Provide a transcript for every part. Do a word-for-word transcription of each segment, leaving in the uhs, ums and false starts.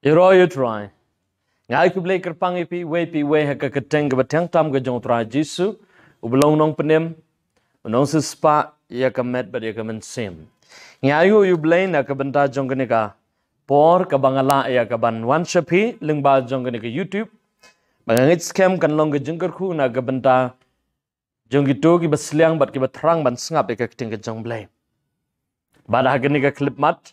Ïaroh ïa u Trai. Nga ai khublei kyrpang ïa phi, wei phi wei ha ka kyrteng kaba thiang tam ka jong u Trai Jisu, uba long nongpynim, u nongsiewspah ïa ka met bad ïa ka mynsiem. Nga ainguh ïa u Blei na ka bynta jong kane ka por kaba nga lah ïa kaban wan sha phi lyngba jong kane ka YouTube. Ba nga ngeit skhem kan long ka jingkyrkhu na ka bynta jong kito kiba sliang bad kiba thrang ban sngap ïa ka ktien ka jong u Blei. Bad ha kane ka khyllipmat,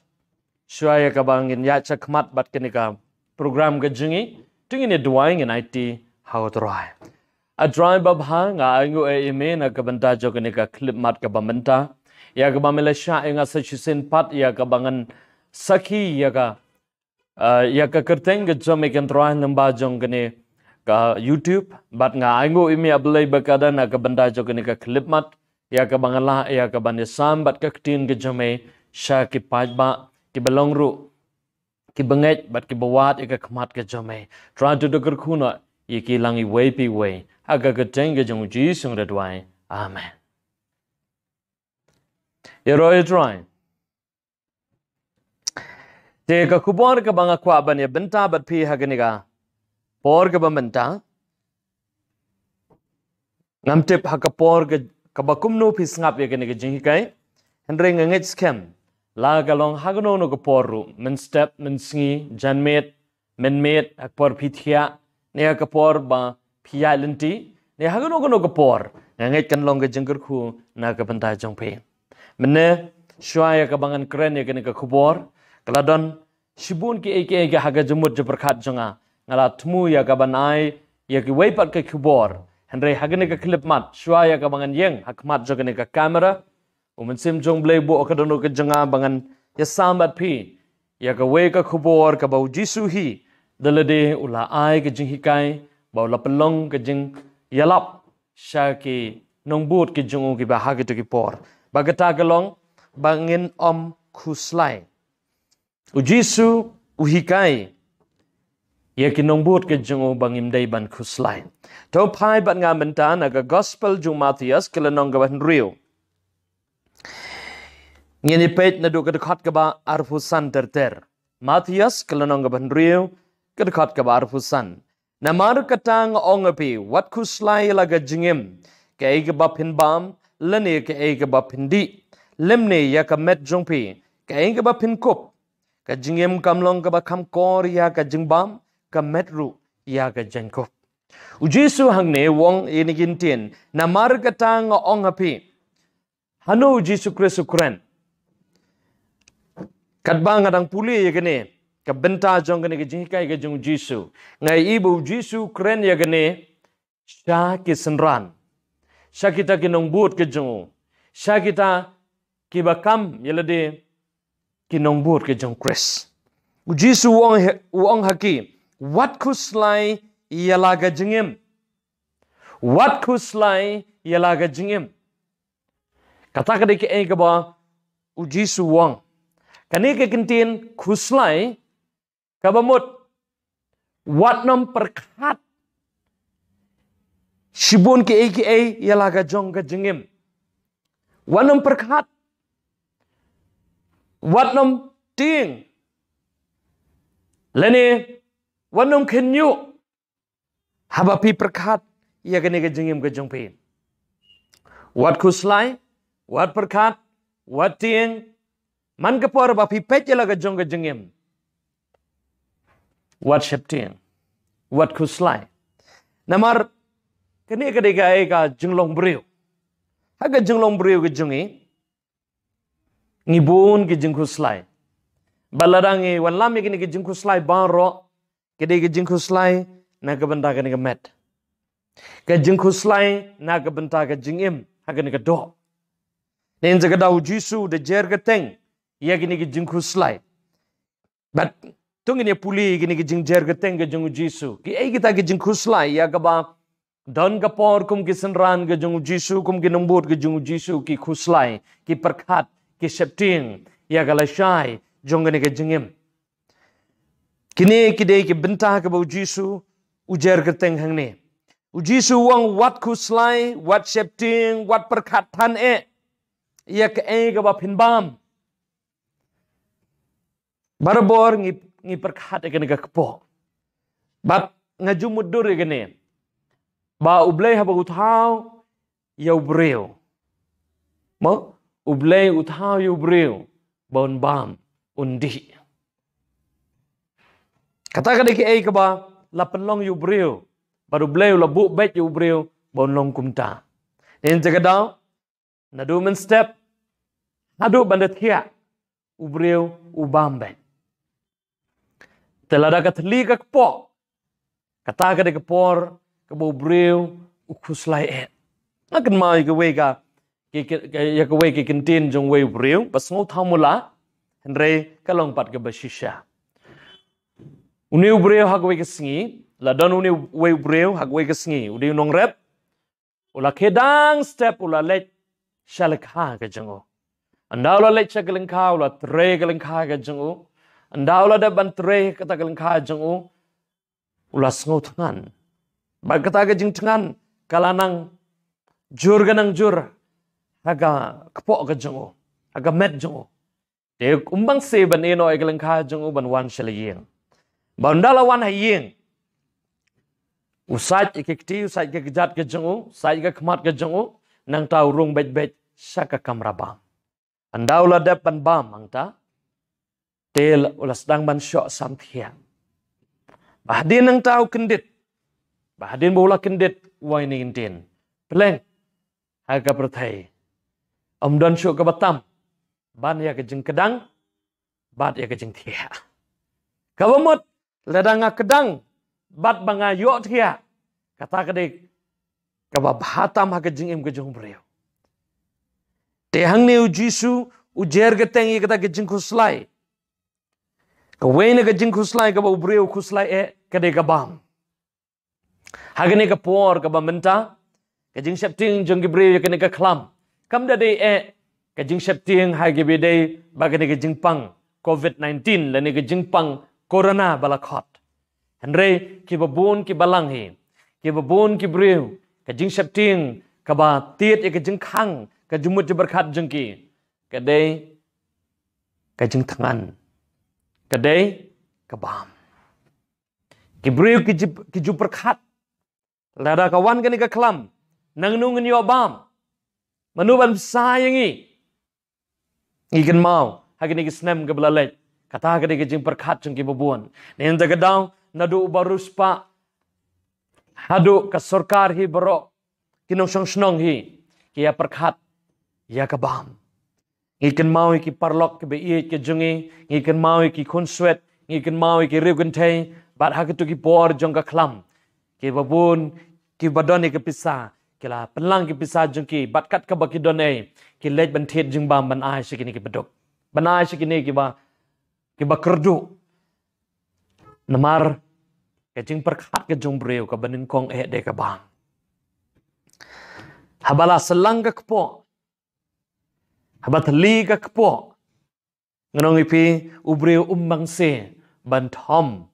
shuwa ïa kaba ngin ïaid shakhmat bad kane ka program ka jong ngi, to ngin ïa duwai, ngin aiti ha u Trai. A Trai babha, nga ainguh ïa me na ka bynta jong kane ka khyllipmat kaba mynta, ïa kaba me la shah ïa nga sa shisien pat, ïa kaba ngan sakhi ïa ka, ah, ïa ka kyrteng ka jong me, ko Trai, lyngba jong kane ka YouTube. Bad nga ainguh ïa me, A Blei bakordor, na ka bynta jong kane ka khyllipmat, ïa kaba nga lah ïa kaban ïasam bad ka ktien ka jong me sha ki paidbah kiba long ruh kiba ngeit bad kiba wad ïa ka khmat ka jong me. Trai, to da kyrkhu noh ïa ki lang iwei pa iwei, ha ka kyrteng ka jong u Jisu nga da duwai. Amen. Ïaroh ïa u Trai. Te ka khubor kaba nga kwah ban ïa bynta bad phi ha kane ka por kaba mynta, ngam tip ha ka por ka, kaba kumno phi sngap ïa kane ka jinghikai. Hynrei nga ngeit skhem, la ka long ha kano kano ka por ruh, mynstep, mynsngi, janmiet, mynmiet, ha ka por phi thiah, ne ha ka por ba phi ïaid lynti, ne ha kano kano ka por, nga ngeit kan long ka jingkyrkhu na ka bynta jong phi. Mynne, shuwa ïa kaba ngan kren ïa kane ka khubor, ka la don shibun kiei kiei ha ka jingmut jingpyrkhat jong nga. Nga la thmu ïa kaban ai ïa kiwei pat ki khubor. Hynrei ha kane ka khyllipmat, shuwa ïa kaba ngan ïeng ha khmat jong kane ka camera, u Mynsiem jong u Blei buh ka dohnud ka jong nga ba ngan ïasam bad phi ïa kawei ka khubor kaba u Jisu hi da lade u la ai ka jinghikai, ba u la pynlong ka jingïalap sha ki nongbud ki jong u kiba ha kito ki por. Ba kata ka long ba ngin ym khuslai. U Jisu u hikai ïa ki nongbud ki jong u ba ngim dei ban khuslai. To phai bad nga mynta na ka Gospel jong u Mathaios, ka lynnong kaba hynriew. Ngin ïa peit naduh ka dkhot kaba arphew san ter ter. Mathaios, ka lynnong kaba hynriew, ka dkhot kaba arphew san. Namar kata nga ong ha phi, wat khuslai ïa la ka jingim, kaei kaba phin bam, lane kaei kaba phin dih, lymne ïa ka met jong phi, kaei kaba phin kup. Ka jingim kam long kaba kham kor ïa ka jingbam, ka met ruh ïa ka jingkup. U Jisu hangne u ong ïa kine ki ktien, namar kata nga ong ha phi. Hano u Jisu Khrist u kren? Katba nga dang pule ïa kane ka bynta jong kane ka jinghikai ka jong u Jisu, nga ïohi ba u Jisu u kren ïa kane sha ki synran, sha kita ki nongbud ki jong u, sha kita kiba kam ïa lade ki nongbud ki jong u Khrist. U Jisu u ong ha, u ong ha ki, wat khuslai ïa la ka jingim. Wat khuslai ïa la ka jingim. Kata ka dei kaei kaba u Jisu u ong. Kane ka kyntien khuslai, kaba mut, wat nym pyrkhat shibun kiei kiei ïa la ka jong ka jingim. Wat nym pyrkhat. Wat nym tieng. Lane, wat nym kynñiuh haba phi pyrkhat ïa kane ka jingim ka jong phi. Wat khuslai, wat pyrkhat, wat tieng, man ka por ba phi peit ïa la ka jong ka jingim, wat sheptieng, wat khuslai. Namar kane ka dei kaei, ka jinglong briew. Ha ka jinglong briew ka jong ngi, ngi bun ki jingkhuslai. Bad lada ngi wanlam ïa kine ki jingkhuslai baroh, ki dei ki jingkhuslai na ka bynta kane ka met. Ki jingkhuslai na ka bynta ka jingim ha kane ka doh. Te hynda ka daw u Jisu u da jer kyrteng ïa kine ki jingkhuslai. Bad to ngin ïa pule kine ki jingjer kyrteng ka jong u Jisu. Kiei kita ki jingkhuslai ïa kaba don ka por kum ki synran ka jong u Jisu, kum ki nongbud ka jong u Jisu, ki khuslai, ki pyrkhat, ki sheptieng ïa ka lashai jong kane ka jingim. Kine ki dei ki bynta kaba u Jisu u jer kyrteng hangne. U Jisu u ong, wat khuslai, wat sheptieng, wat pyrkhat than eh ïa kaei kaba phin bam. Barabor ngi, ngi pyrkhat ïa kane ka kpoh. Bad nga ju mutdur ïa kane. Ba U Blei haba u thaw ïa u briew. Mo, U Blei u thaw ïa u briew. Ba un bam, un dih. Kata ka dei kaei kaba la pynlong ïa u briew. Bad U Blei u la buh beit ïa u briew, ba un long kumta. Te ïa kata ka daw, naduh mynstep haduh ban da thiah, u briew u bam beit. Te lada ka thylli ka kpoh, kata ka dei ka por kaba u briew u khuslai eh. Nga kynmaw ïa kawei ka, ki, ki, ïa kawei ka kyntien jong uwei u briew ba sngewthuh mula, hynrei ka long pat kaba shisha. Une u briew ha kawei ka sngi, la don une uwei u briew ha kawei ka sngi, u dei u nongrep, u la khie dang step, u la leit sha lyngkha ka jong u. Ynda u la leit sha ka lyngkha, u la trei ka lyngkha ka jong u. Ynda u la dep ban trei kata ka lyngkha jong u, u la sngew thngan. Bad kata ka jingthngan ka la nang jur, ka nang jur ha ka kpoh ka jong u, ha ka met jong u. Te um bang se ban ïeh noh ïa ka lyngkha jong u ban wan sha la ïing. Bad ynda la wan ha ïing, u sait ïa ka kti, u sait ïa ka kjat ka jong u, u sait ïa ka khmat ka jong u, nangta u rung beit beit sha ka kamra bam. Ynda u la dep ban bam hangta, te u la sdang ban shoh samthiah. Ba hadien nangta u kyndit. Ba hadien ba u la kyndit, u ong ïa kane ka kyntien: Pylleng, ha ka pyrthei ym don shuh kaba tam ban ïa ka jingkdang bad ïa ka jingthiah. Kaba mut, lada nga kdang bad ba nga ïoh thiah, kata ka dei kaba bha tam ha ka jingim ka jong u briew. Te hangne u Jisu u jer kyrteng ïa kata ka jingkhuslai. Kawei na ka jingkhuslai kaba u briew u khuslai eh ka dei ka bam. Ha kane ka por kaba mynta, ka jingsheptieng jong ki briew ïa kane ka khlam kam da dei eh ka jingsheptieng ha kaba ïadei bad kane ka jingpang covid nineteen lane ka jingpang corona ba la khot. Hynrei kiba bun ki balang hi, kiba bun ki briew, ka jingsheptieng kaba tied ïa ka jingkhang, ka jingmut jingpyrkhat jong ki ka dei ka jingthngan, ka dei ka bam. Ki briew ki ju, ki ju pyrkhat, lada ka wan kane ka khlam, nangno ngin ïoh bam? Mano ban bsa ïa ngi? Ngi kynmaw ha kine ki snem kiba la leit, kata ka dei ka jingpyrkhat jong kiba bun. Te ïa kata ka daw, naduh u bariewspah haduh ka sorkar hi baroh, ki nongshong shnong hi ki ïa pyrkhat ïa ka bam. Ngi kynmaw ïa ki paralok kiba ïeit ki jong ngi, ngi kynmaw ïa ki khunswet, ngi kynmaw ïa ki riewkynthei, bad ha kito ki por jong ka khlam, kiba bun, kiba don ïa ki pisa, ki la pynlang ki pisa jong ki, bad kat kaba ki don ei, ki leit ban thied jingbam ban ai sha kine kiba duk, ban ai sha kine kiba, kiba kyrduh. Namar ka jingpyrkhat ka jong u briew kaba nyngkong eh dei ka bam. Haba la syllang ka kpoh, haba thylli ka kpoh, ngan ong ïa phi, u briew um bang se ban thom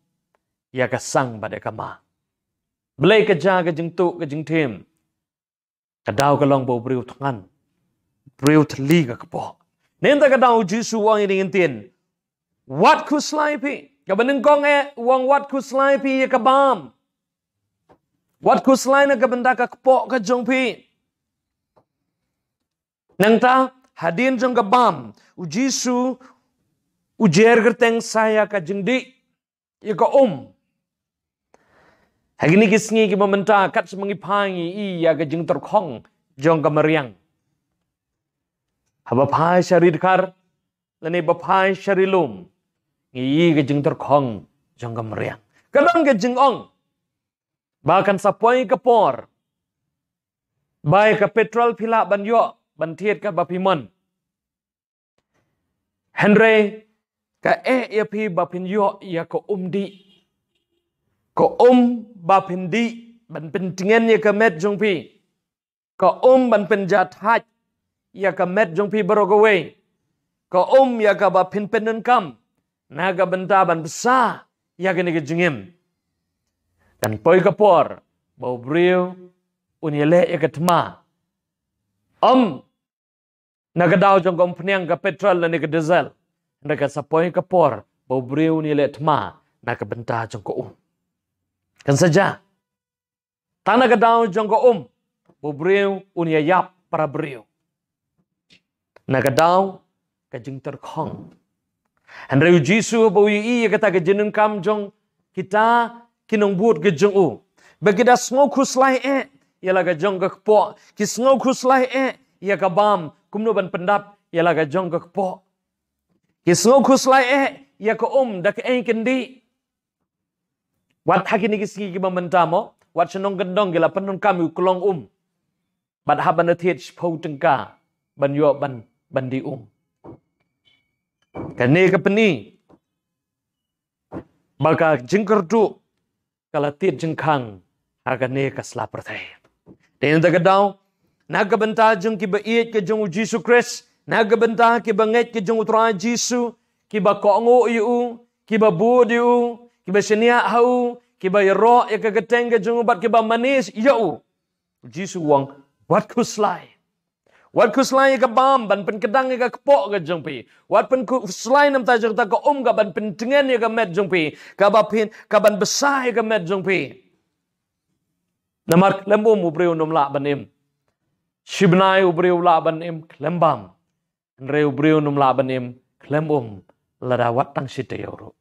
ïa ka sang bad ïa ka ma. Balei ka jia ka jingtuh ka jingthim? Ka daw ka long ba u briew thngan, u briew thylli ka kpoh. Te ïa kata ka daw u Jisu u ong ïa kane ka ktien, wat khuslai phi. Kaba nyngkong eh u ong wat khuslai phi ïa ka bam. Wat khuslai na ka bynta ka kpoh ka jong phi. Nangta, hadien jong ka bam, u Jisu u jer kyrteng sa ïa ka jingdih, ïa ka um. Ha kine ki sngi kiba mynta, kat shaba ngi phai ngi ïohi ïa ka jingtyrkhong jong ka mariang. Haba phai sha ri dkhar lane ba phai sha ri lum, ngi ïohi ka jingtyrkhong jong ka mariang. Ka don ka jingong ba kan sa poi ka por ba ïa ka petrol phi lah ban ïoh ban thied kaba phi mon. Hynrei ka eh ïa phi ba phin ïoh ïa ka um dih. Ka um ba phin dih ban pyntngen ïa ka met jong phi. Ka um ban pynjahthait ïa ka met jong phi baroh kawei. Ka um ïa kaba phin pyndonkam na ka bynta ban bsa ïa kane ka jingim. Kan poi ka por ba u briew un ïaleh ïa ka thma. Ym na ka daw jong ka umphniang, ka petrol lane ka diesel. Hynrei kan sa poi ka por ba u briew un ïaleh thma na ka bynta jong ka um. Kan sa jia. Tang na ka daw jong ka um, ba u briew un ïa ïap para briew. Na ka daw ka jingtyrkhong. Hynrei u Jisu ba u ïohi ïa kata ka jingdonkam jong kita ki nongbud ka jong u, ba ki da sngew khuslai eh ïa la ka jong ka kpoh, ki sngew khuslai eh ïa ka bam, kumno ban pyndap ïa la ka jong ka kpoh. Ki sngew khuslai eh ïa ka um da kaei kan dih. Wat ha kine ki sngi kiba mynta mo, wat shnong kyndong ki la pyndonkam ïa u klong um. Bad hap ban thied shiphew tyngka ban ïoh ban, ban dih um. Kane ka pyni ba ka jingkyrduh ka la tied jingkhang ha kane ka sla pyrthei. Te na kata ka daw, na ka bynta jong kiba ïeit ka jong u Jisu Khrist, na ka bynta kiba ngeit ka jong u Trai Jisu, kiba kohnguh ïa u, kiba bud ïa u, kiba shaniah ha u, kiba ïaroh ïa ka kyrteng ka jong u bad kiba mane ïa u, u Jisu u ong, wat khuslai. Wat khuslai ïa ka bam ban pynkdang ïa ka kpoh ka jong phi. Wat pynkhuslai namar ta jong kata ka um ka ban pyntngen ïa ka met jong phi, ka ba phin, ka ban bsa ïa ka met jong phi. Namar khlem um u briew un ym lah ban im. Shi bnai u briew u lah ban im khlem bam. Hynrei u briew un ym lah ban im khlem um lada wat tang shi taïew ruh.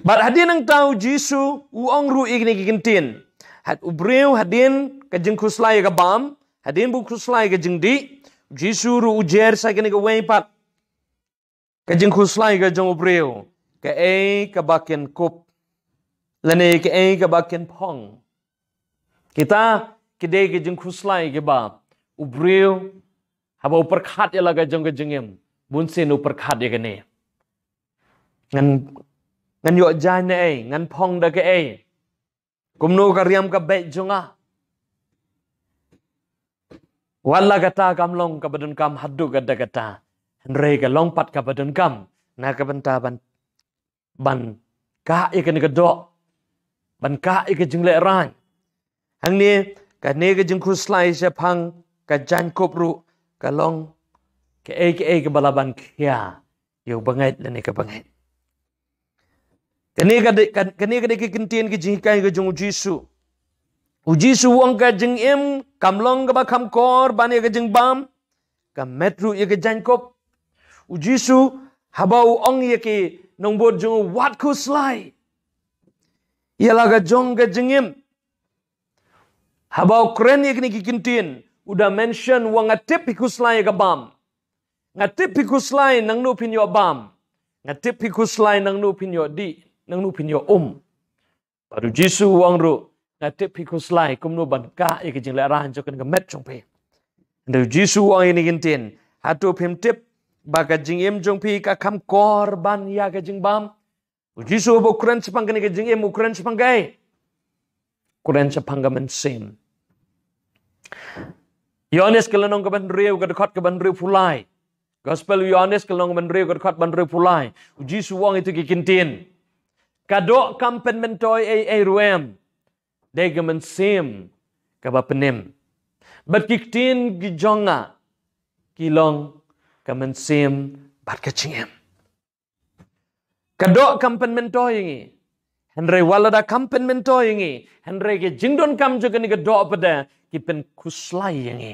Bad hadien nangta u Jisu u ong ruh ïa kine ki kyntien. Had u briew hadien ka jingkhuslai ïa ka bam, hadien ba u khuslai ïa ka jingdih, u Jisu ruh u jer sa kane kawei pat. Ka jingkhuslai ka jong u briew, kaei kaba kin kup, lane kaei kaba kin phong. Kita ki dei ki jingkhuslai kiba u briew haba u pyrkhat ïa la ka jong ka jingim, bunsien u pyrkhat ïa kane. Ngan, ngan ïoh jaiñ naei, ngan phong da kaei. Kumno ka riam ka beit jong nga. Wat la kata kam long kaba donkam haduh katta katta. Hynrei ka long pat kaba donkam na ka bynta ban, ban kah ïa kane ka doh, ban kah ïa ka jinglehrain. Hangne kane ka jingkhuslai shaphang ka jaiñkup ruh ka long kaei kaei kaba lah ban khia ïa u bangeit lane ka bangeit. Kane ka dei, ka, kane ka dei ki kyntien ki jinghikai ka jong u Jisu. U Jisu u ong ka jingim kam long kaba kham kor ban ïa ka jingbam, ka met ruh ïa ka jaiñkup. U Jisu haba u ong ïa ki nongbud jong u wat khuslai ïa la ka jong ka jingim. Haba u kren ïa kine ki kyntien, u da mention u ong nga tip phi khuslai ïa ka bam. Nga tip phi khuslai nangno phin ïoh bam. Nga tip phi khuslai nangno phin ïoh dih, nangno phin ïoh um. Bad u Jisu u ong ruh, nga tip phi khuslai kumno ban kah ïa ka jinglehrain jong kane ka met jong phi. Hynrei u Jisu u ong ïa kine ki kyntien, hato phim tip ba ka jingim jong phi ka kham kor ban ïa ka jingbam? U Jisu haba u kren shaphang kane ka jingim u kren shaphang kaei? U kren shaphang ka mynsiem. Ïoannis ka lynnong kaba hynriew ka dkhot kaba hynriewphew lai. Gospel u Ïoannis ka lynnong kaba hynriew ka dkhot ba hynriewphew lai. U Jisu u ong ïa kito ki kyntien. Ka doh kam pynmyntoi ei ei ruh em. Dei ka mynsiem kaba pynim. Bad ki ktien ki jong nga ki long ka mynsiem bad ka jingim. Ka doh kam pynmyntoi ïa ngi. Hynrei wat lada kam pynmyntoi ïa ngi, hynrei ki jingdonkam jong kane ka doh pat de ki pynkhuslai ïa ngi.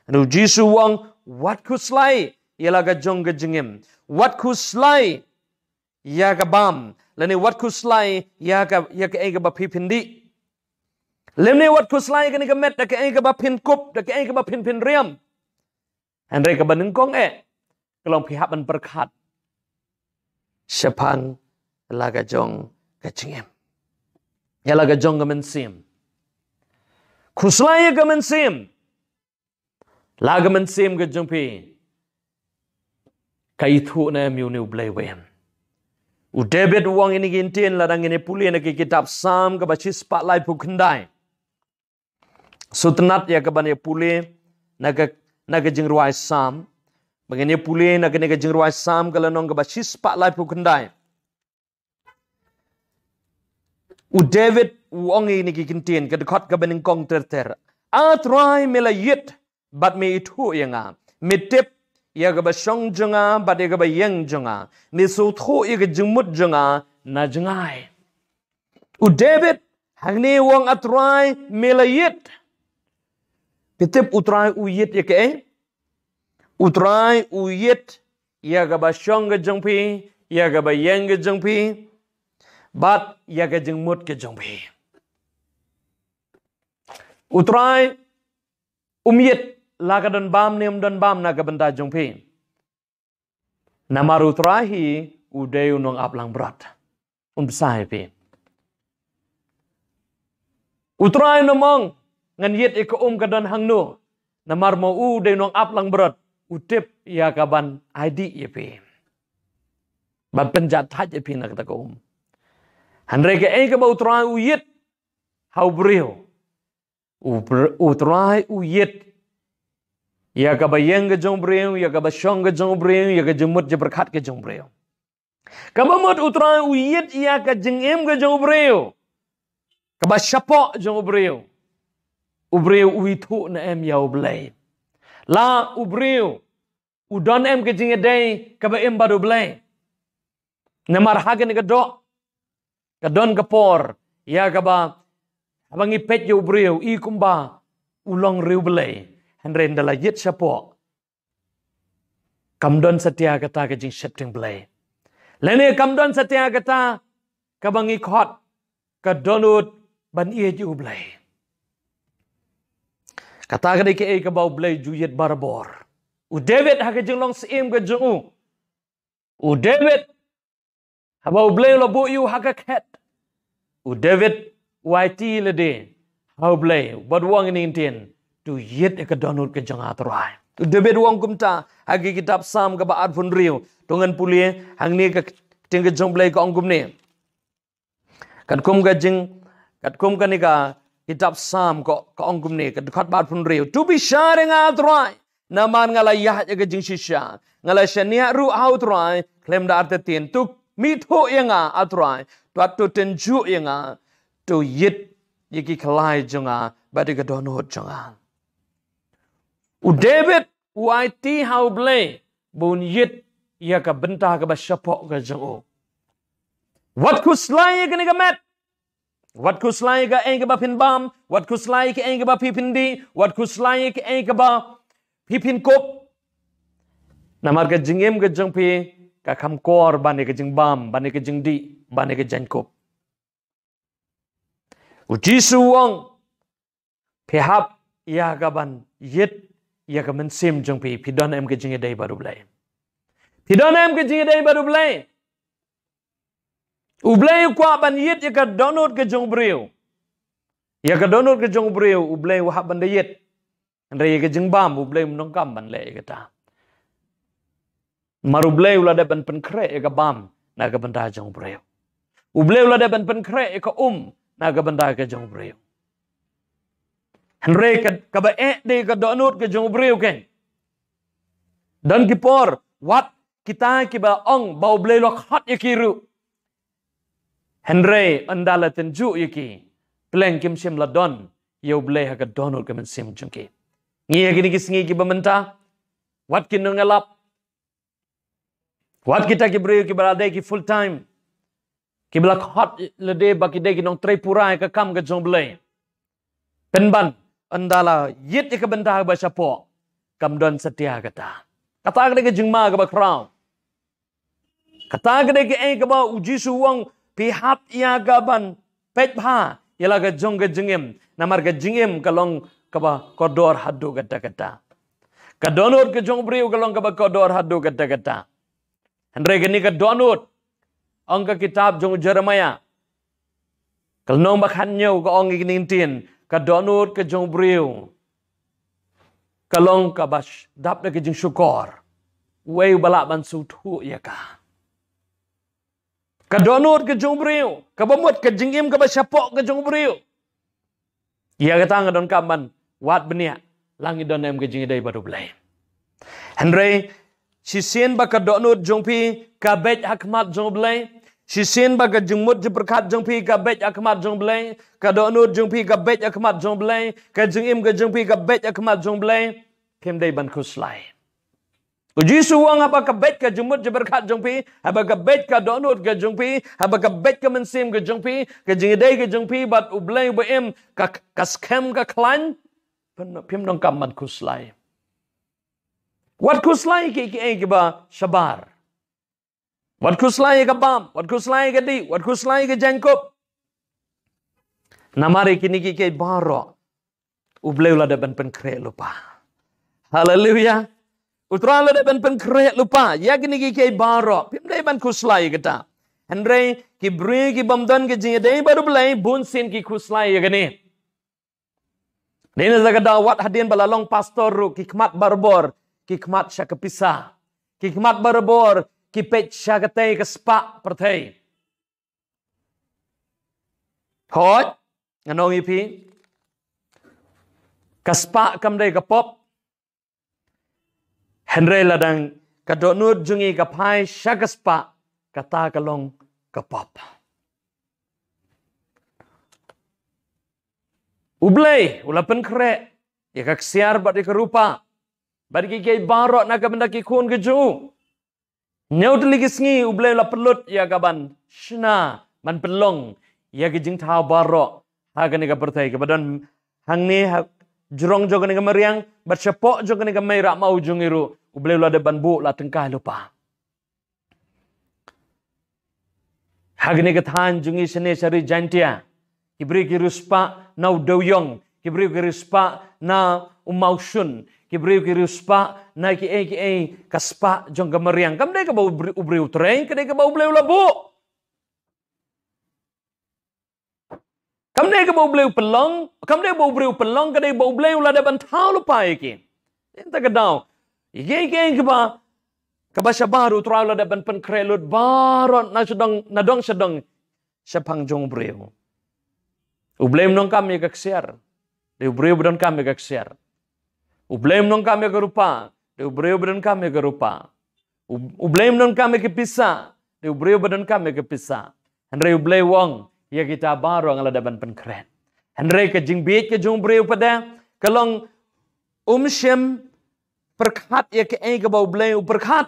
Hynrei u Jisu u ong wat khuslai ïa la ka jong ka jingim. Wat khuslai ïa ka bam. Lane wat khuslai ïa ka, ïa kaei kaba phi phin dih. Lane wat khuslai ïa kane ka met da kaei kaba phin kup, da kaei kaba phin pynriam. Hynrei kaba nyngkong eh ka long phi hap ban pyrkhat shaphang la ka jong ka jingim. Ïa la ka jong ka mynsiem. Khuslai ïa ka mynsiem. La ka mynsiem ka jong phi ka ithuh ne em ïa une u Blei wei? U David u ong ïa kine ki kyntien lada ngin ïa pule na ka kitab Salm kaba shispah laiphew khyndai. Sngewtynnat ïa kaban ïa pule na ka, na ka jingrwai Salm. Ba ngin ïa pule na kane ka jingrwai Salm ka lynnong kaba shispah laiphew khyndai. U David u ong ïa kine ki kyntien, ka dkhot kaba nyngkong ter ter. A Trai me la ïit bad me ithuh ïa nga. Me tip ïa kaba shong jong nga bad ïa kaba ïeng jong nga, ne sngewthuh ïa ka jingmut jong nga na jngai. U David hangne u ong, A Trai, me la ïit. Phi tip U Trai u ïit ïa kaei? U Trai u ïit ïa kaba shong ka jong phi, ïa kaba ïeng ka jong phi, bad ïa ka jingmut ka jong phi. U Trai um ïit la ka don bam ne um don bam na ka bynta jong phi. Namar U Trai hi u dei u nongap langbrot. Un bsa ïa phi. U Trai um ong, ngan ïit ïa ka um ka don hangno. Namar ma u dei u nongap langbrot, u tip ïa kaban ai dih ïa phi, ban pynjah thait ïa phi na kata ka um. Hynrei kaei kaba U Trai u ïit ha u briew? U br-, U Trai u ïit ïa kaba ïeng ka jong u briew, ïa kaba shong ka jong u briew, ïa ka jingmut jingpyrkhat ka jong u briew. Kaba mut U Trai u ïit ïa ka jingim ka jong u briew, kaba shapoh jong u briew. U briew u ithuh ne em ïa U Blei? La u briew u don em ka jingïadei kaba im bad U Blei? Namar ha kane ka doh ka don ka por ïa kaba, haba ngi peit ïa u briew i kumba u long riewblei, hynrei ynda la ïit shapoh, kam don satia kata ka jingsheptieng Blei, lane kam don satia kata kaba ngi khot ka dohnud ban ïeit ïa U Blei. Kata ka dei kaei kaba U Blei u ju ïit barabor. U David ha ka jinglong syiem ka jong u, u David, haba U Blei u la buh ïa u ha ka khet, u David u aiti lade ha U Blei bad u ong ïa kane ka ktien, to ïit ïa ka dohnud ka jong nga, A Trai. U David u ong kumta ha ka kitab Salm kaba arphew hynriew. To ngan pule hangne, ka ktien ka jong U Blei ka ong kumne. Katkum ka jing, katkum kane ka kitab Salm ka, ka ong kumne, ka dkhot ba arphew hynriew: To bishar ïa nga, A Trai, namar nga la ïaid ïa ka jingshisha. Nga la shaniah ruh ha U Trai khlem da artatien. To mih thuh ïa nga, A Trai, wat to tynjuh ïa nga. To ïit ïa ki khlai jong nga bad ïa ka dohnud jong nga. U David u aiti ha U Blei ba un ïit ïa ka bynta kaba shapoh ka jong u. Wat khuslai ïa kane ka met. Wat khuslai ïa kaei kaba phin bam, wat khuslai ïa kaei kaba phi phin dih, wat khuslai ïa kaei kaba phi phin kup. Namar ka jingim ka jong phi ka kham kor ban ïa ka jingbam, ban ïa ka jingdih, ban ïa ka jingkup. U Jisu u ong, phi hap ïa kaban ïit ïa ka mynsiem jong phi, phi don em ka jingïadei bad U Blei? Phi don em ka jingïadei bad U Blei? U Blei u kwah ban ïit ïa ka dohnud ka jong u briew. Ïa ka dohnud ka jong u briew U Blei u hap ban da ïit. Hynrei ïa ka jingbam U Blei um donkam ban leh ïa kata. Namar U Blei u la dep ban pynkhreh ïa ka bam na ka bynta jong u briew. U Blei u la dep ban pynkhreh ïa ka um na ka bynta ka jong u briew. Hynrei ka, kaba eh dei ka dohnud ka jong u briew kein. Don ki por wat kita kiba ong ba U Blei u la khot ïa ki ruh, hynrei ynda la tynjuh ïa ki, pleng kim shym la don ïa U Blei ha ka dohnud ka mynsiem jong ki. Ngi ha kine ki sngi kiba mynta, wat ki nongïalap, wat kita ki briew kiba la dei ki full time, kiba la khot lade ba ki dei ki nongtrei pura ïa ka kam ka jong U Blei, pynban ynda la ïit ïa ka bynta kaba shapoh, kam don satia kata. Kata ka dei ka jingma kaba khraw. Kata ka dei kaei kaba U Jisu u ong, phi hap ïa kaban peit bha ïa la ka jong ka jingim. Namar ka jingim ka long kaba kordor haduh katta katta. Ka dohnud ka jong u briew ka long kaba kordor haduh katta katta. Hynrei kane ka dohnud, ong ka kitab jong u Jeremiah, ka lynnong ba khathynñiew ka ong ïa kine ki ktien, ka dohnud ka jong u briew ka long kaba sh-, dap da ka jingshukor. Uei uba lah ban sngewthuh ïa ka? Ka dohnud ka jong u briew, kaba mut ka jingim kaba shapoh ka jong u briew. Ïa kata nga donkam ban wad bniah, la ngi don em ka jingïadei bad U Blei. Hynrei shisien ba ka dohnud jong phi ka beit ha khmat jong U Blei, shisien ba ka jingmut jingpyrkhat jong phi ka beit ha khmat jong U Blei, ka dohnud jong phi ka beit ha khmat jong U Blei, ka jingim ka jong phi ka beit ha khmat jong U Blei, phim dei ban khuslai. U Jisu u ong, haba ka beit ka jingmut jingpyrkhat jong phi, haba ka beit ka dohnud ka jong phi, haba ka beit ka mynsiem ka jong phi, ka jingïadei ka jong phi bad U Blei uba im, ka, ka skhem ka khlaiñ, phim, phim donkam ban khuslai. Wat khuslai ïa ki, ki, kiba shabar. Wat khuslai ïa ka bam, wat khuslai ïa ka dih, wat khuslai ïa ka jaiñkup. Namar ïa kine kiei kiei baroh U Blei u la dep ban pynkhreh lypa. Haleluya. U Trai u la dep ban pynkhreh lypa ïa kine kiei kiei baroh. Phim dei ban khuslai ïa kata. Hynrei ki briew ki bym don ka jingïadei bad U Blei, bunsien ki khuslai ïa kane. Dei na kata ka daw wat hadien ba la long pastor ruh ki khmat barabor ki khmat sha ka pisa. Ki khmat barabor ki peit sha katei ka spah pyrthei. Hooid, ngan ong ïa phi, ka spah kam dei ka pop. Hynrei lada ka dohnud jong ngi ka phai sha ka spah, kata ka long ka pop. U Blei u la pynkhreh ïa ka ksiar bad ïa ka rupa bad kiei kiei baroh na ka bynta ki khun ki jong u. Hynñiew tylli ki sngi U Blei u la pynlut ïa ka ban shna, ban pynlong ïa ki jingthaw baroh ha kane ka pyrthei, kaba don hangne ha jrong jong kane ka mariang bad shapoh jong kane ka mei rahmaw jong ngi ruh, U Blei u la dep ban buh la tyngkai lypa. Ha kane ka thaiñ jong ngi shane sha ri Jaintia, ki briew ki riewspah na u dewïong, ki briew ki riewspah na u mawshun, ki briew ki riewspah na kiei kiei ka spah jong ka mariang. Kam dei kaba u briew, u briew u trei, ka dei kaba U Blei u la buh. Kam dei kaba U Blei u pynlong, kam dei ba u briew u pynlong, ka dei ba U Blei u la dep ban thaw lypa ïa ki. Dei na kata ka daw, ïa kiei kiei kiba, kaba shabar U Trai u la dep ban pynkhreh lut baroh na sha dong, na dong sha dong shaphang jong u briew. U Blei um donkam ïa ka ksiar. Dei u briew ba donkam ïa ka ksiar. U Blei um donkam ïa ka rupa. Dei u briew ba donkam ïa ka rupa. U, U Blei um donkam ïa ka pisa. Dei u briew ba donkam ïa ka pisa. Hynrei U Blei u ong, ïa kita baroh nga la dep ban pynkhreh. Hynrei ka jingbieit ka jong u briew pat de ka long, um shym pyrkhat ïa kaei kaba U Blei u pyrkhat.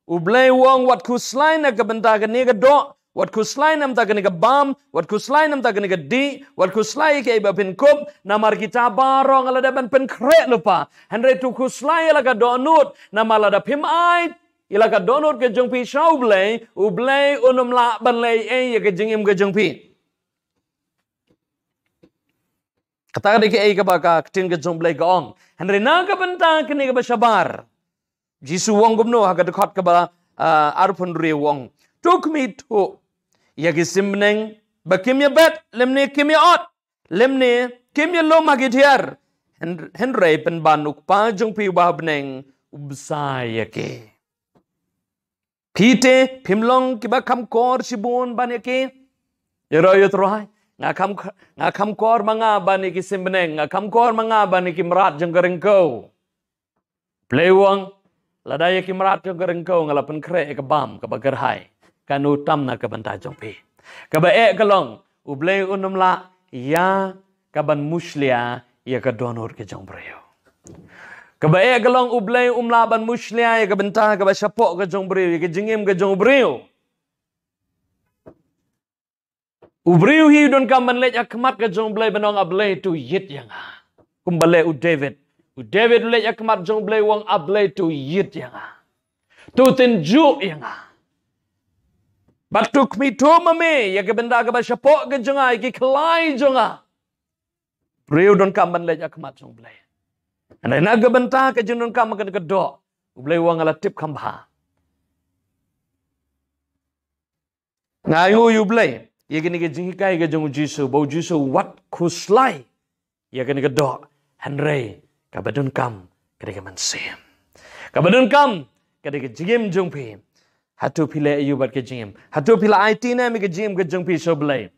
U Blei u ong, wat khuslai na ka bynta kane ka doh, wat khuslai na ka bynta kane ka bam, wat khuslai na ka bynta kane ka dih, wat khuslai ïa kaei ba phin kup, namar kita baroh nga la dep ban pynkhreh lypa. Hynrei to khuslai ïa la ka dohnud, namar lada phim ai ïa la ka dohnud ka jong phi sha U Blei, U Blei un ym lah ban leh ei ïa ka jingim ka jong phi. Kata ka dei kaei kaba ka ktien ka jong U Blei ka ong. Hynrei na ka bynta kane kaba shabar, Jisu u ong kumno ha ka dkhot kaba, ah, arphew hynriew, u ong, to khmih thuh ïa ki sim bneng ba kim ïabet lymne kim ïa-ot lymne kim ïalum ha ki thiar. Hyn-, hynrei pynban U Kpa jong phi uba ha bneng u bsa ïa ki. Phi te phim long kiba kham kor shibun ban ïa ki? Ïaroh ïa U Trai, nga kham, nga kham kor ma nga ban ïa ki sim bneng, nga kham kor ma nga ban ïa ki mrad jong ka ryngkew. U Blei u ong, lada ïa ki mrad jong ka ryngkew nga la pynkhreh ïa ka bam kaba kyrhai, kano tam na ka bynta jong phi? Kaba eh ka long, U Blei un ym lah ïa ka ban mushlia ïa ka dohnud ka jong u briew. Kaba eh ka long, U Blei um lah ban mushlia ïa ka bynta kaba shapoh ka jong u briew, ïa ka jingim ka jong u briew. U briew hi u donkam ban leit ha khmat ka jong u Blei ban ong, A Blei, to ïit ïa nga. Kumba leh u David. U David u leit ha khmat jong u Blei u ong, A Blei, to ïit ïa nga. To tynjuh ïa nga. Bad to khmih thuh ma me ïa ka bynta kaba shapoh ka jong nga, ïa ki khlai jong nga. Briew donkam ban leit ha khmat jong u Blei. Hynrei na ka bynta ka jingdonkam kane ka doh, u Blei u ong, nga la tip kham bha. Nga ainguh ïa u Blei ïa kane ka jinghikai ka jong u Jisu, ba u Jisu wat khuslai ïa kane ka doh, hynrei kaba donkam ka dei ka mynsiem. Kaba donkam ka dei ka jingim jong phi. Hato phi leh aïu bad ka jingim? Hato phi la aiti ne em ïa ka jingim ka jong phi sha u Blei?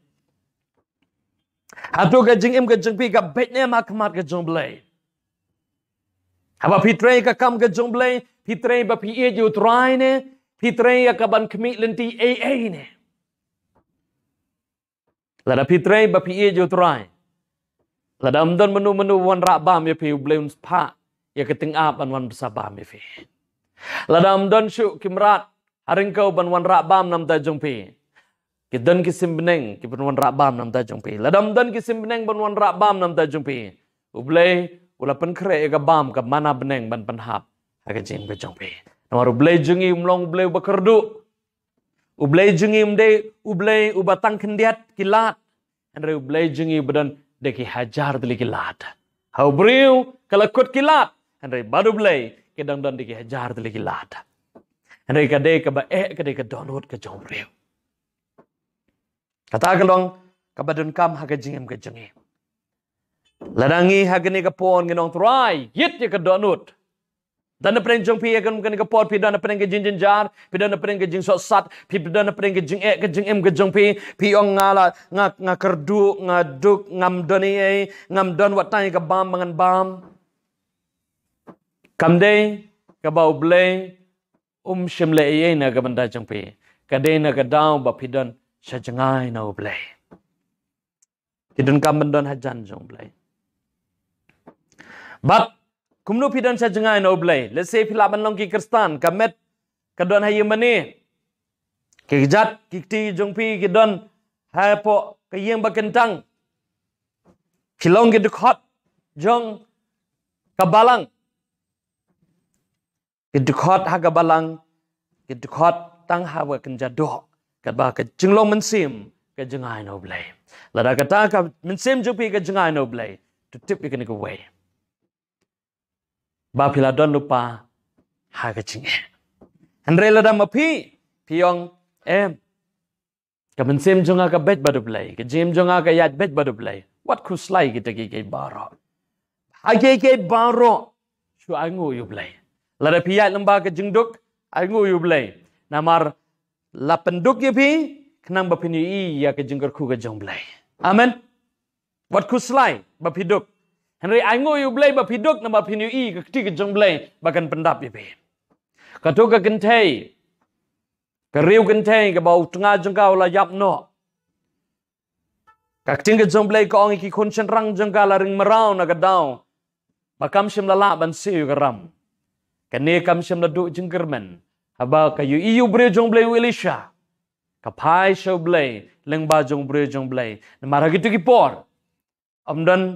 Hato ka jingim ka jong phi ka beit ne em ha khmat ka jong u Blei? Haba phi trei ka kam ka jong u Blei, phi trei ba phi ïeit ïa u Trai ne phi trei ïa ka ban khmih lynti ei ei ne? Lada phi trei ba phi ïeit ïa u Trai, lada ym don mano mano wanrah bam ïa phi, u Blei un phah ïa ka tyngab ban wan bsa bam ïa phi. Lada ym don shuh ki mrad ha ryngkew ban wanrah bam na bynta jong phi, ki don ki sim bneng ki ban wanrah bam na bynta jong phi. Lada ym don ki sim bneng ban wanrah bam na bynta jong phi, U Blei u la pynkhreh ïa ka bam, ka manna bneng ban pynhap ha ka jingim ka jong phi. Namar U Blei jong ngi um long U Blei uba kyrduh. U Blei jong ngi um dei U Blei uba tang khyndiat ki lad. Hynrei U Blei jong ngi uba don da ki hajar tylli ki lad. Ha u briew ka la kut ki lad, hynrei bad U Blei ki dang don da ki hajar tylli ki lad. Hynrei ka dei kaba eh, ka dei ka dohnud ka jong u briew. Kata ka long kaba donkam ha ka jingim ka jong ngi. Lada ngi ha kane ka por ngin ong, Trai, ïit ïa ka dohnud. Don na pdeng jong phi ha kane ka por, phi don na pdeng ka jingjynjar, phi don na pdeng ka jingsohsat, phi don na pdeng ka jingeh ka jingim ka jong phi, phi ong, nga la, nga, nga kyrduh, nga duk, ngam don ei ei, ngam don wat tang ïa ka bam ba ngan bam. Kam dei kaba U Blei um shym leh ei ei na ka bynta jong phi. Ka dei na ka daw ba phi don sha jngai na U Blei. Ki donkam ban don hajan jong U Blei. Bad kumno phi don sha jngai na U Blei? Let's say phi lah ban long ki Khristan, ka met ka don ha ïing mane. Ki kjat ki kti jong phi ki don hapoh ka ïing ba kyntang. Phi long ki dkhot jong ka balang. Ki dkhot ha ka balang, ki dkhot tang ha ka kynja doh, katba ka jinglong mynsiem ka jngai na U Blei. Lada kata ka mynsiem jong phi ka jngai na U Blei, to tip ïa kane kawei, ba phi la don lypa ha ka jingeh. Hynrei lada ma phi, phi ong, em, ka mynsiem jong nga ka beit bad U Blei, ka jingim jong nga ka ïaid beit bad U Blei, wat khuslai kita kiei kiei baroh. Ha kiei kiei baroh shu ainguh ïa U Blei. Lada phi ïaid lyngba ka jingduk, ainguh ïa U Blei. Namar la pynduk ïa phi khnang ba phin ïohi ïa ka jingkyrkhu ka jong U Blei. Amen. Wat khuslai ba phi duk. Hynrei ainguh ïa U Blei ba phi duk, namar phin ïohi ka kti ka jong U Blei ba kan pyndap ïa phi. Kato ka kynthei, ka riew kynthei kaba u tnga jong ka u la ïap noh. Ka ktien ka jong U Blei ka ong, ïa ki khun shynrang jong ka la ring mraw na ka daw ba kam shym la lah ban siew ïa ka ram. Kane kam shym la duh jingkyrmen haba ka ïohi ïa u briew jong U Blei u Elisha. Ka phai sha U Blei lyngba jong u briew jong U Blei. Namar ha kito ki por, ym don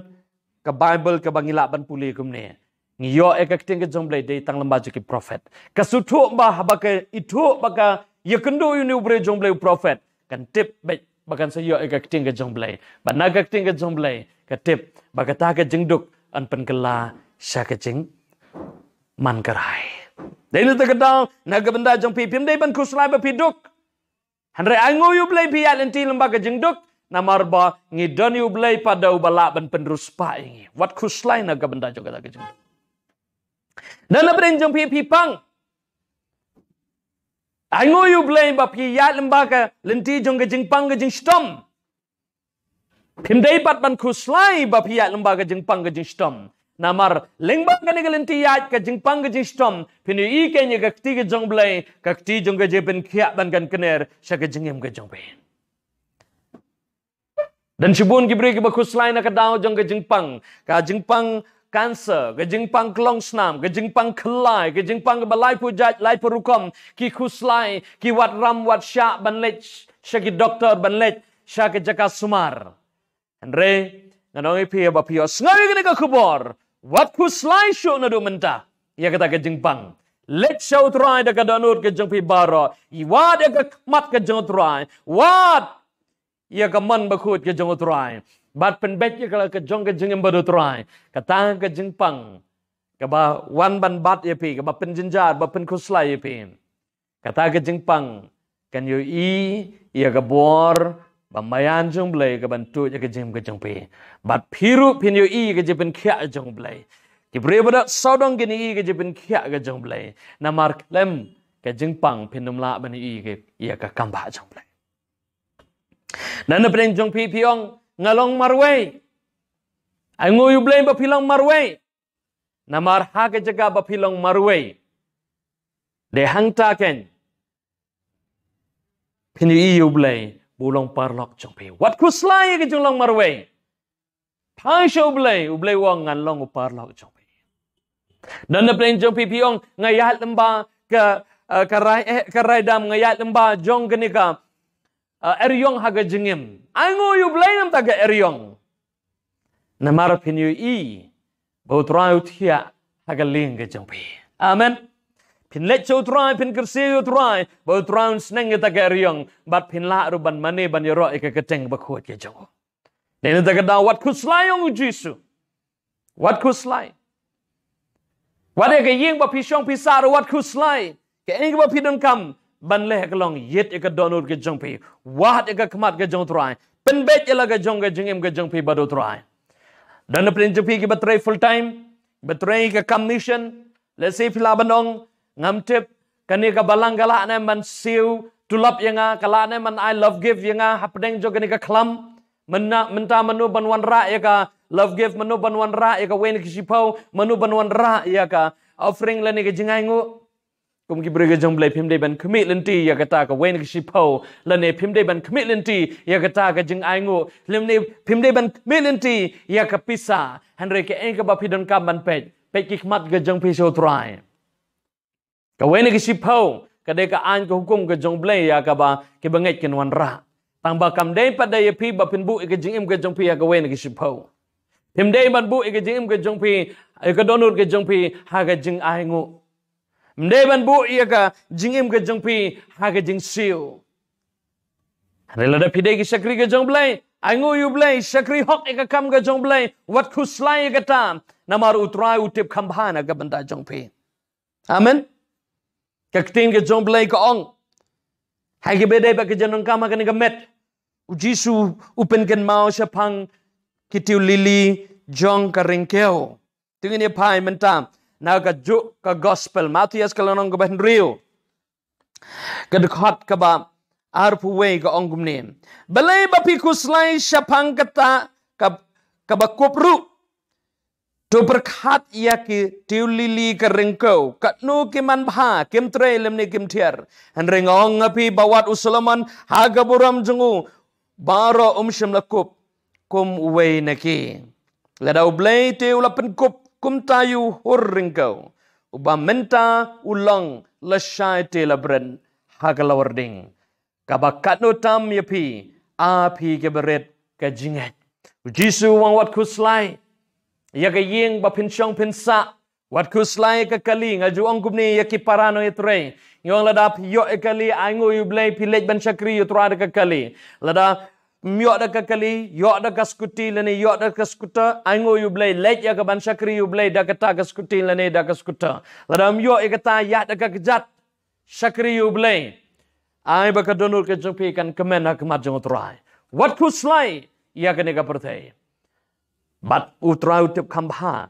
ka Baibl kaba ngi lah ban pule kumne. Ngi ïoh ïa ka ktien ka jong U Blei dei tang lyngba jong ki prophet. Ka sngewthuh ba haba ka ithuh ba ka ïakynduh ïa une u briew jong U Blei u prophet, kan tip beit ba kan sa ïoh ïa ka ktien ka jong U Blei. Bad na ka ktien ka jong U Blei ka tip ba kata ka jingduk yn pynkylla sha ka jingman kyrhai. Dei na kata ka daw, na ka bynta jong phi, phim dei ban khuslai ba phi duk. Hynrei ainguh ïa U Blei phi ïaid lynti lyngba ka jingduk, namar ba ngi don ïa U Blei pat uba lah ban pynriewspah ïa ngi. Wat khuslai na ka bynta jong kata ka jingduk. Na na pdeng jong phi, phi pang, ainguh ïa U Blei ba phi ïaid lyngba ka lynti jong ka jingpang ka jingshitom. Phim dei pat ban khuslai ba phi ïaid lyngba ka jingpang ka jingshitom. Namar lyngba kane ka lynti ïaid ka jingpang ka jingshitom, phin ïohi kein ïa ka kti ka jong U Blei, ka kti jong ka jingpynkhiah ban kan kner sha ka jingim ka jong phi. Don shibun ki briew kiba khuslai na ka daw jong ka jingpang, ka jingpang cancer, ka jingpang klong snam, ka jingpang khyllai, ka jingpang kaba laiphew jait, laiphew rukom, ki khuslai, ki wad ram wad shah ban leit sha ki doktor, ban leit sha ka jaka sumar. Hynrei ngan ong ïa phi ba phi ïohsngew ïa kane ka khubor, wat khuslai shuh naduh mynta ïa kata ka jingpang. Leit sha U Trai da ka dohnud ka jong phi baroh, wad ïa ka khmat ka jong U Trai, wad ïa ka mon bakhuid ka jong U Trai, bad pynbeit ïa ka la ka jong ka jingim bad U Trai. Kata ka jingpang kaba wan ban bat ïa phi, kaba pynjynjar, ba pynkhuslai ïa phi, kata ka jingpang kan ïohi ïa ka bor ba maïan jong U Blei kaban tuid ïa ka jingim ka jong phi. Bad phi ruh phin ïohi ïa ka jingpynkhiah jong U Blei. Ki briew ba da sawdong kin ïohi ïa ka jingpynkhiah ka jong U Blei. Namar khlem ka jingpang phin ym lah ban ïohi ïa ka kambah jong U Blei. Na na pdeng jong phi, phi ong, nga long marwei. Ainguh ïa U Blei ba phi long marwei. Namar ha ka jaka ba phi long marwei, dei hangta kein phin ïohi ïa U Blei ba u long paralok jong phi. Wat khuslai ïa ka jinglong marwei. Phai sha U Blei, U Blei u ong, ngan long u paralok jong phi. Na na pdeng jong phi, phi ong, nga ïaid lyngba ka, ah, ka rai, eh, ka rai dam, nga ïaid lyngba jong kane ka, ah, eriong ha ka jingim. Ai nguh ïa U Blei namar ka eriong. Namar phin ïohi ba U Trai u thiah ha ka lieng ka jong phi. Amen. Phin leit sha U Trai, phin kyrsiew ïa U Trai, ba U Trai un sneng ïa kata ka eriong, bad phin lah ruh ban mane ban ïaroh ïa ka kyrteng bakhuid ka jong u. Dei na kata ka daw wat khuslai, ong U Jisu. Wat khuslai. Wat ïa ka ïing ba phi shong phi sah ruh wat khuslai. Kaei kaba phi donkam ban leh ka long ïit ïa ka dohnud ka jong phi. Wad ïa ka khmat ka jong U Trai. Pynbeit ïa la ka jong ka jingim ka jong phi bad U Trai. Don napdeng jong phi kiba trei full time, ba trei ka kam mission. Lehse phi lah ban ong, ngam tip, kane ka balang ka lah ne ban siew tulop ïa nga, ka lah ne ban ai love gift ïa nga hapdeng jong kane ka khlam. Mynta, mynta mano ban wanrah ïa ka love gift, mano ban wanrah ïa kawei na ki shiphew, mano ban wanrah ïa ka offering lane ka jingainguh. Kum ki briew ka jong U Blei, phim dei ban khmih lynti ïa kata kawei na ki shiphew, lane phim dei ban khmih lynti ïa kata ka jingainguh, lane phim dei ban khmih lynti ïa ka pisa. Hynrei kaei kaba phi donkam ban peit, peit ki khmat ka jong phi sha U Trai. Kawei na ki shiphew ka dei ka aiñ ka hukum ka jong U Blei ïa kaba ki bangeit kin wanrah. Tang ba kam dei pat da ïa phi ba phin buh ïa ka jingim ka jong phi ha kawei na ki shiphew. Phim dei ban buh ïa ka jingim ka jong phi, ïa ka dohnud ka jong phi ha ka jingainguh. Phim dei ban buh ïa ka jingim ka jong phi ha ka jingsiew. Hynrei lada phi dei ki shakri ka jong U Blei, ai nguh ïa U Blei, shakri hok ïa ka kam ka jong U Blei, wat khuslai ïa kata. Namar U Trai u tip kham bha na ka bynta jong phi. Amen. Ka ktien ka jong U Blei ka ong, ha kiba dei bad ka jingdonkam ha kane ka met, U Jisu u pynkynmaw shaphang ki tiew lili jong ka ryngkew. To ngin ïa phai mynta na kajuh ka gospel Mathaios ka lynnong kaba hynriew, ka dkhot kaba arphew wei, ka ong kumne: Balei ba phi khuslai shaphang kata ka, kaba kup ruh? To pyrkhat ïa ki tiew lili ka ryngkew, katno ki manbha, kim trei lymne kim thiar. Hynrei nga ong ha phi ba wat u Solomon ha ka burom jong u baroh um shym la kup kum uwei na ki. Lada U Blei te u la pynkup kumta ïa u hur ryngkew, uba mynta u long lashai te la bret ha ka lawar ding, kaba katno tam ïa phi, a phi kiba rit ka jingngeit. U Jisu u ong wat khuslai ïa ka ïing ba phin shong phin sah. Wat khuslai ïa ka kali, nga ju ong kumne ïa ki para nongïatrei. Ngi ong lada phi ïoh ïa ka kali, ai nguh ïa U Blei, phi leit ban shakri ïa U Trai da ka kali. Lada ym ïoh da ka kali, ïoh da ka scooty lane ïoh da ka scooter, ai nguh ïa U Blei, leit ïa ka ban shakri ïa U Blei da kata ka scooty lane da ka scooter. Lada ym ïoh ïa kata, ïaid da ka kjat, shakri ïa U Blei. Ai ba ka dohnud ka jong phi kan kmen ha khmat jong U Trai. Wat khuslai ïa kane ka pyrthei. Bad U Trai u tip kham bha